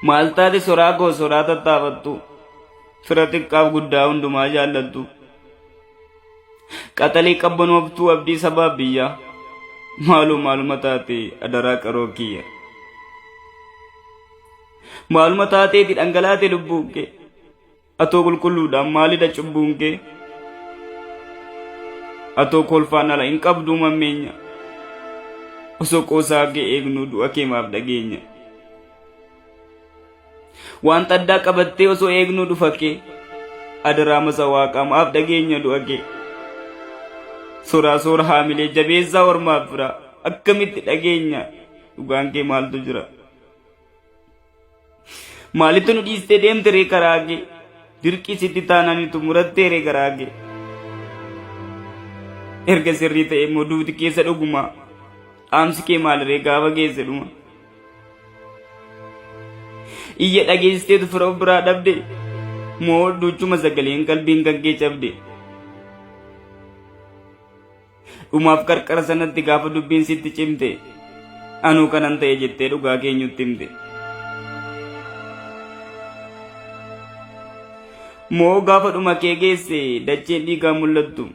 Maal taate soraa koo soraa tattaafattu fira xiqqaaf guddaa hundumaa jaallattu. Qaxalee qabbanooftuu abdii sabaaf biyyaa maaloo maaluma taate adaraa qaroo kiyya. Maaluma taateeti dhangalaate lubbuun kee atoo qulqulluudhaan maalidha cubbuun kee atoo kolfaan ala hin qabduu mammeenya osoo qoosaa kee eegnuu du'a kee maaf dhageenya. Wanta addaa qabattee osoo eegnuu dhufa kee adaraa masa waaqaa maaf dhageenya du'a kee. Soraa soora haamilee jabeessaa ormaaf fira akkamitti dhageenya dhugaan kee maaltu jira. Maalitti nu dhiistee deemte ree karaa kee dirqii sitti taananitu murattee ree garaa kee. Erga sirrii ta'e immoo duuti keessa dhuguma dhaamsi kee maaliree gaafa geesse dhuma. Iyya dhageessisteetu fira of biraa dhabde moo duuchuma sagaleen qalbiin kan kee cabde. Dhumaaf qarqara sanatti gaafa dubbiin sitti cimte anuu kanan ta'e jettee dhugaa keenyutti himte. Moo gaafa dhuma kee geesse dacheen dhiigaa mul'attu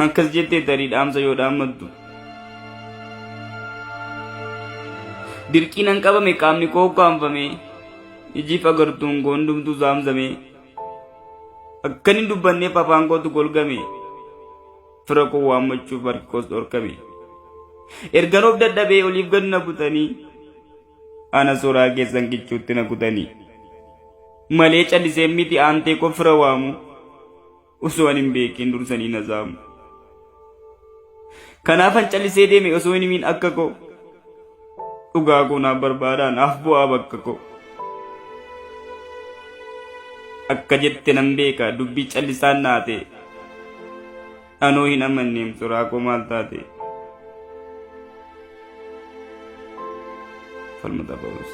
Akkas jettee tarii dhaamsa yoo dhaammattu. Dirqiin an qabame qaamni koo ukkaamfame ijiif agartuun koo hundumtuu saamsame akkan hin dubbanneef afaan kootu golgame fira koo waammachuuf harki koos dhorkame. Ergan of dadhabee oliif gad na butanii ana soraa keessan kichuutti na kutanii malee callisee miti aantee koo fira waamu. Osoo ani hin beekin dursanii na saamu. Kanaafan callisee deeme osoo hin himiin akka koo. Dhugaa koo naaf barbaadaa naaf bu'aa bakka koo. Akka jette nan beeka dubbii callisaan naate. Anoo hin amanneem soraa koo maal taate. Falmataa Phaawulos.